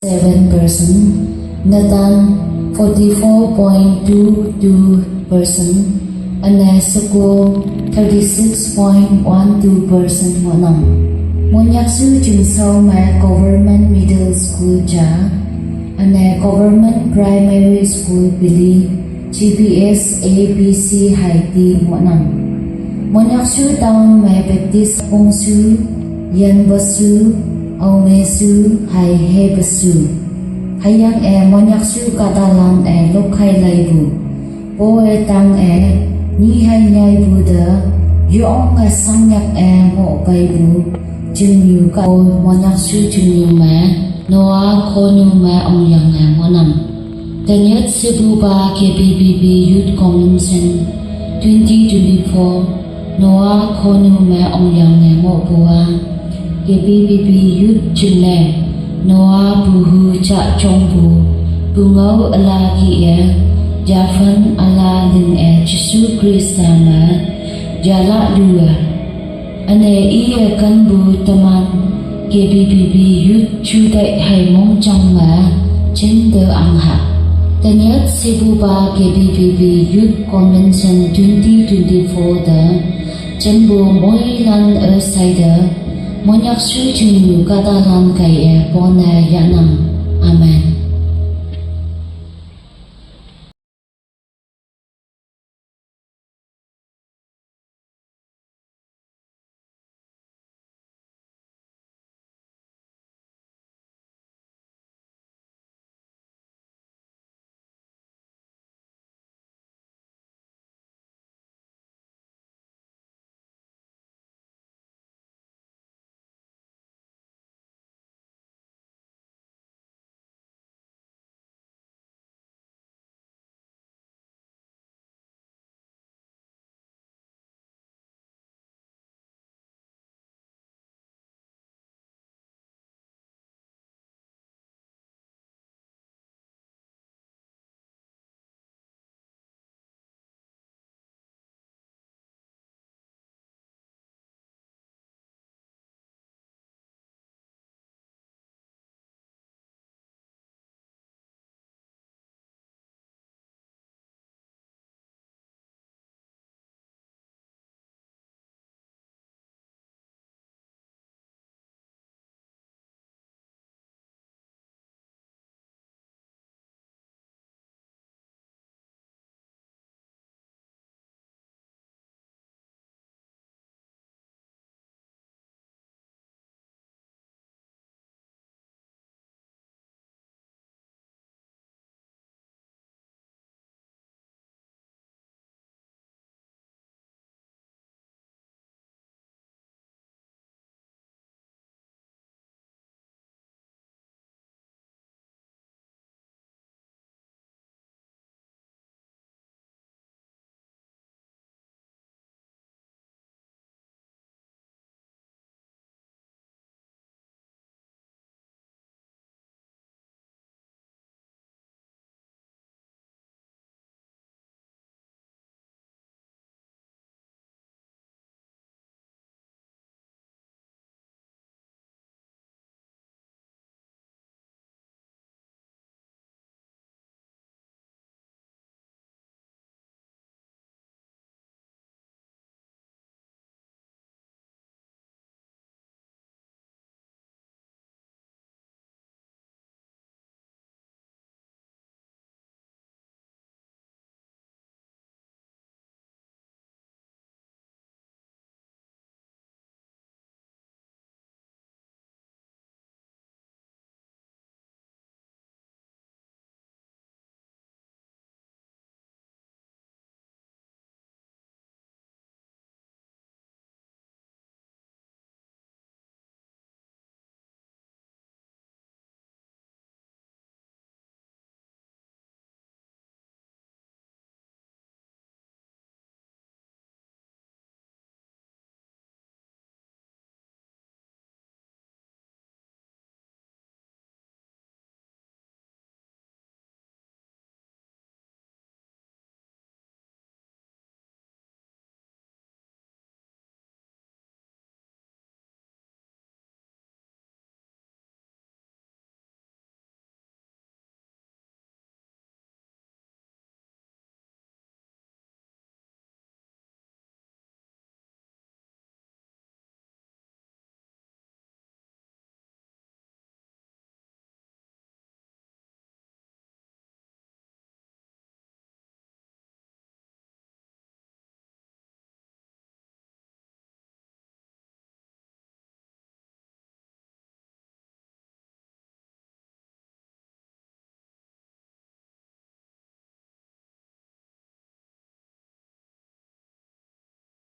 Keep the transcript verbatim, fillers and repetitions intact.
seven percent, Natan forty-four point two two percent, ane Seko thirty-six point one two percent ngohnang. Monyakshu Jingsao me Government Middle School ja, ane Government Primary School peli G P S A B C hai ti ngohnang. Monyakshu Town me Baptist Ongshu, Yanbashu, Aomesu hai Hebashu. Hüyange Monyakshu kahtalan-e lokhai laipu. Poe tang-e nyi hai nyaipu te yonge sangyak-e ngoh peipu. Chingnyu ka Monyakshu Chingnyu me Noah Khonu me ongyange ngohnang. Tenyih shepupa K B B B Youth Convention twenty twenty-four Noah Khonu me ongyange ngohpu-a, K B B B Youth jingne Noah puhu ja jongpu pungao üla kih-e, yaphan üla ling-e Jesu Khrista me yala lu-e. Üne iye kenpu teman K B B B Youth jutai hai mongjang me jinte angha. Tenyih shepupa K B B B Youth Convention twenty twenty-four te jempu moilan üsai te Monyakshu Chingnyu kahtalan kaiye pone yahnang. Amen.